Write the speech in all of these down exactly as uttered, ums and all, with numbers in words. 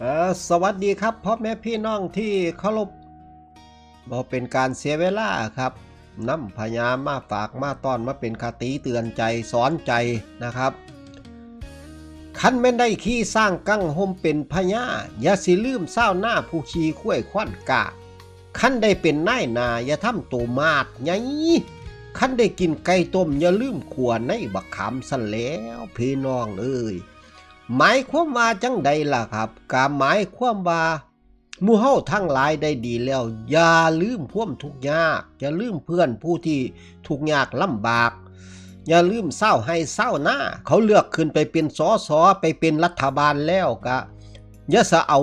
เอ่อสวัสดีครับพ่อแม่พี่น้องที่เคารพ บ่เป็นการเสียเวลาครับ นำพญามาฝากมาต้อนมาเป็นคติเตือนใจสอนใจนะครับ คันแม่นได้ขี่ช้างกังห่มเป็นพญา อย่าสิลืมชาวนาผู้ขี่ควายควันกล้า คันได้เป็นนายหน้าอย่าทำตัวมาดใหญ่ คันได้กินไก่ต้มอย่าลืมขั่วในบักขามซั่นแหล้วพี่น้องเอ้ย หมายความว่าจั่งใดล่ะครับ ก็หมายความว่า หมู่เฮาทั้งหลายได้ดีแล้ว อย่าลืมความทุกข์ยาก อย่าลืมเพื่อนผู้ที่ทุกข์ยากลำบาก อย่าลืมชาวไร่ชาวนา เขาเลือกขึ้นไปเป็นสส ไปเป็นรัฐบาลแล้วก็ อย่าสะเอา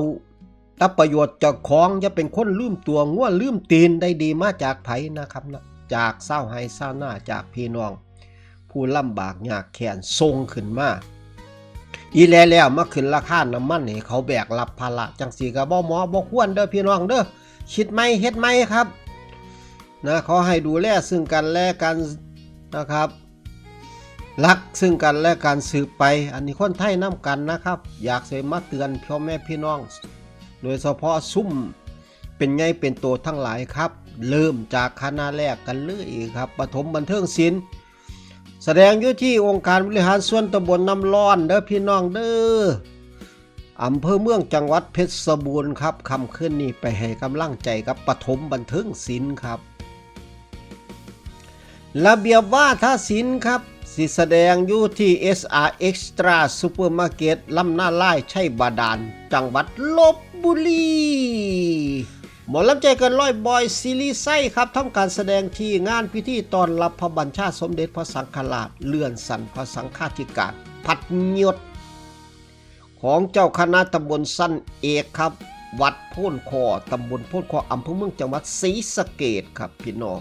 แต่ประโยชน์เจ้าของ อย่าเป็นคนลืมตัวงัวลืมตีน ได้ดีมาจากไผนะครับนะ จากชาวไร่ชาวนา จากพี่น้อง ผู้ลำบากยากแค้นส่งขึ้นมา อีแลแล้วมาขึ้นราคาน้ำมันให้เขาแบกรับภาระจั่งซี้ก็บ่เหมาะบ่ควรเด้อพี่น้องเด้อ คิดใหม่เฮ็ดใหม่ครับ นะ ขอให้ดูแลซึ่งกันและกันนะครับ รักซึ่งกันและกันสืบไป อันนี้คนไทยนำกันนะครับ อยากสิมาเตือนพ่อแม่พี่น้อง โดยเฉพาะซุ่มเป็นใหญ่เป็นโตทั้งหลายครับ เริ่มจากคณะแรกกันเลยครับ ปฐมบันเทิงศิลป์ แสดงอยู่ที่องค์การบริหารส่วนตำบลน้ำร้อนเด้อพี่น้องเด้อ อำเภอเมืองจังหวัดเพชรบูรณ์ครับ ค่ำคืนนี้ไปให้กำลังใจกับปฐมบันเทิงศิลป์ครับ ระเบียบวาทศิลป์ครับ สิแสดงอยู่ที่ เอสอาร์ Extra Supermarket ลำนาลาย ชัยบาดาล จังหวัดลพบุรี หมอลำใจเกินร้อย บอย ศิริไชยครับ ทำการแสดงที่งานพิธีต้อนรับพระบัญชาสมเด็จพระสังฆราช เลื่อนชั้นพระสังฆาธิการ พัดยศ ของเจ้าคณะตำบลชั้นเอกครับ วัดโพนคอ ตำบลโพนคอ อำเภอเมือง จังหวัดศรีสะเกษครับพี่น้อง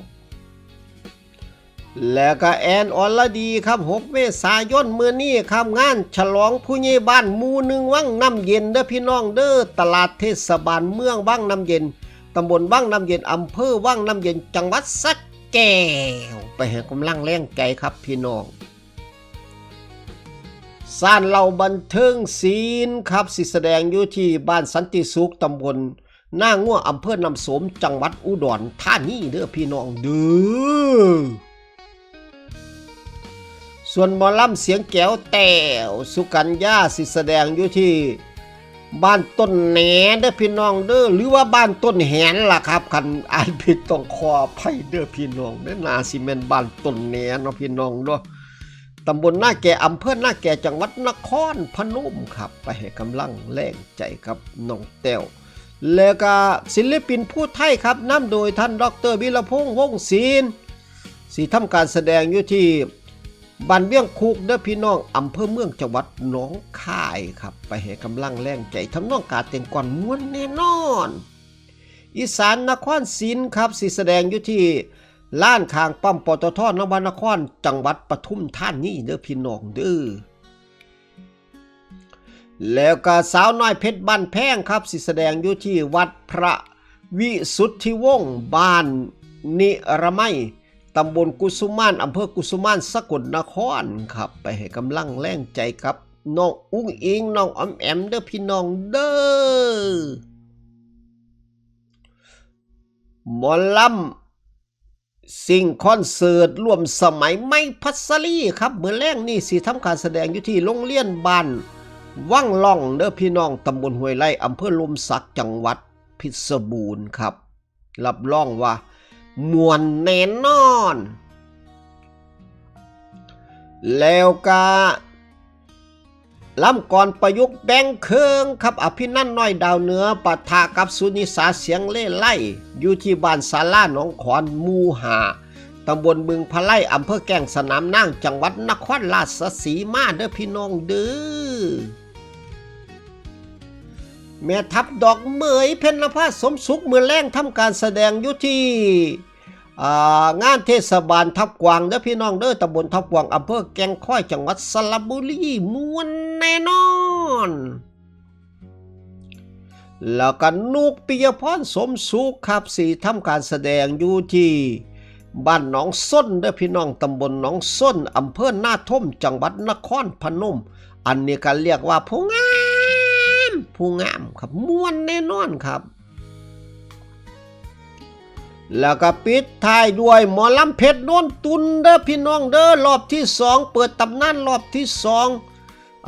แล้วก็แอนอรดีครับ หก เมษายนมื้อนี้ครับ งานฉลองผู้ใหญ่บ้านหมู่หนึ่งวังน้ำเย็นเด้อพี่น้องเด้อ ตลาดเทศบาลเมืองวังน้ำเย็น ตำบลวังน้ำเย็น อำเภอวังน้ำเย็น จังหวัดสระแก้ว ไปให้กำลังแรงใจครับพี่น้อง ซ่านเหล้าบันเทิงศิลป์ครับ สิแสดงอยู่ที่บ้านสันติสุข ตำบลนางั่ว อำเภอน้ำโสม จังหวัดอุดรธานีเด้อพี่น้องเด้อ ส่วนหมอลำเสียงแก๋วแต๋วสุกัญญา สิแสดงอยู่ที่บ้านต้นแหนเด้อพี่น้องเด้อ หรือว่าบ้านต้นแหนล่ะครับ คันอ่านผิดต้องขออภัยเด้อพี่น้องเด้อ น่าสิแม่นบ้านต้นแหนเนาะพี่น้องเนาะ ตำบลนาแก อำเภอนาแก จังหวัดนครพนมครับ ไปให้กำลังแรงใจกับน้องแต๋ว แล้วก็ศิลปินผู้ไทยครับ นำโดยท่านดอกเตอร์วีรพงษ์ วงศ์ศิลป์ สิทำการแสดงอยู่ที่บ้านเวียงคุกเด้อพี่น้อง อำเภอเมือง จังหวัดหนองคายครับ ไปให้กำลังแรงใจ ทำนองการเต้นก่อนม่วนแน่นอน อีสานนครศิลป์ครับ สิแสดงอยู่ที่ลานข้างปั๊ม ปตท นวนคร จังหวัดปทุมธานีเด้อพี่น้องเด้อ แล้วก็สาวน้อยเพชรบ้านแพงครับ สิแสดงอยู่ที่วัดพระวิสุทธิวงศ์ บ้านนิรมัย ตำบลกุสุมาน อำเภอกุสุมาน สกลนครครับ ไปให้กำลังแรงใจกับน้องอุ๋งอิ๋ง น้องออมแอมเด้อพี่น้องเด้อ หมอลำซิ่งคอนเสิร์ตร่วมสมัย ไมค์ พัสลีครับ มื้อแลงนี่สิทำการแสดงอยู่ที่โรงเรียนบ้านวังล่องเด้อพี่น้อง ตำบลห้วยไร่ อำเภอลมสัก จังหวัดเพชรบูรณ์ครับ รับรองว่าม่วนแน่นอน แล้วก็ลำกลอนประยุกต์แบ่งเครื่องครับ อภินันท์น้อยดาวเหนือ ปะทะกับสุนิสาเสียงเลไล อยู่ที่บ้านศาลาหนองขอน หมู่ห้า ตำบลบึงพะไล อำเภอแก้ง สนามนาง จังหวัดนครราชสีมาเด้อพี่น้องเด้อ แม่ทัพดอกเหมย เพ็ญนภาสมสุข มื้อแลงทำการแสดงอยู่ที่ อ่า งานเทศบาลทับกวางเด้อพี่น้องเด้อ ตำบลทับกวาง อำเภอแก่งคอย จังหวัดสระบุรี ม่วนแน่นอน แล้วก็นุก ปิยพร สมสุขครับ สิทำการแสดงอยู่ที่บ้านหนองส้นเด้อพี่น้อง ตำบลหนองส้น อำเภอนาทม จังหวัดนครพนม อันนี้ก็เรียกว่าผู้งาม ผู้งามครับ ม่วนแน่นอนครับ แล้วก็ปิดท้ายด้วยหมอลำเพชรโนนตุนเด้อพี่น้องเด้อ รอบที่สอง เปิดตำนานรอบที่สอง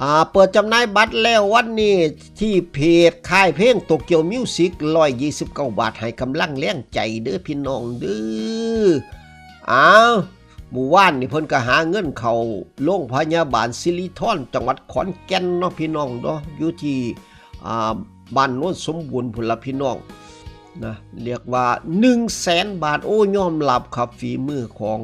อ่า เปิดจำหน่ายบัตรแล้ววันนี้ที่เพจค่ายเพลงโตเกียวมิวสิก ร้อยยี่สิบเก้าบาท ให้กำลังแรงใจเด้อพี่น้องเด้อ อ้าว หมู่บ้านนี่เพิ่นก็หาเงินเข้าโรงพยาบาลสิริธรจังหวัดขอนแก่นเนาะพี่น้องเนาะ อยู่ที่ อ่า บ้านโนนสมบูรณ์พุ้นละพี่น้องนะ เรียกว่า หนึ่งแสนบาท โอ้ ยอมรับครับ ฝีมือของ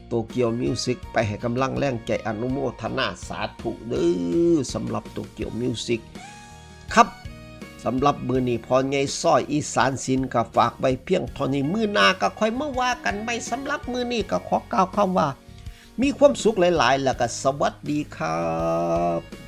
โตเกียวมิวสิก ไปให้กำลังแรงใจ อนุโมทนาสาธุเด้อ สำหรับโตเกียวมิวสิกครับ สำหรับมื้อนี้พ่อใหญ่ซ้อยอีสานศิลป์ก็ฝากไว้เพียงเท่านี้ มื้อหน้าก็ค่อยมาว่ากันใหม่ สำหรับมื้อนี้ก็ขอกล่าวคำว่า มีความสุขหลายๆ แล้วก็สวัสดีครับ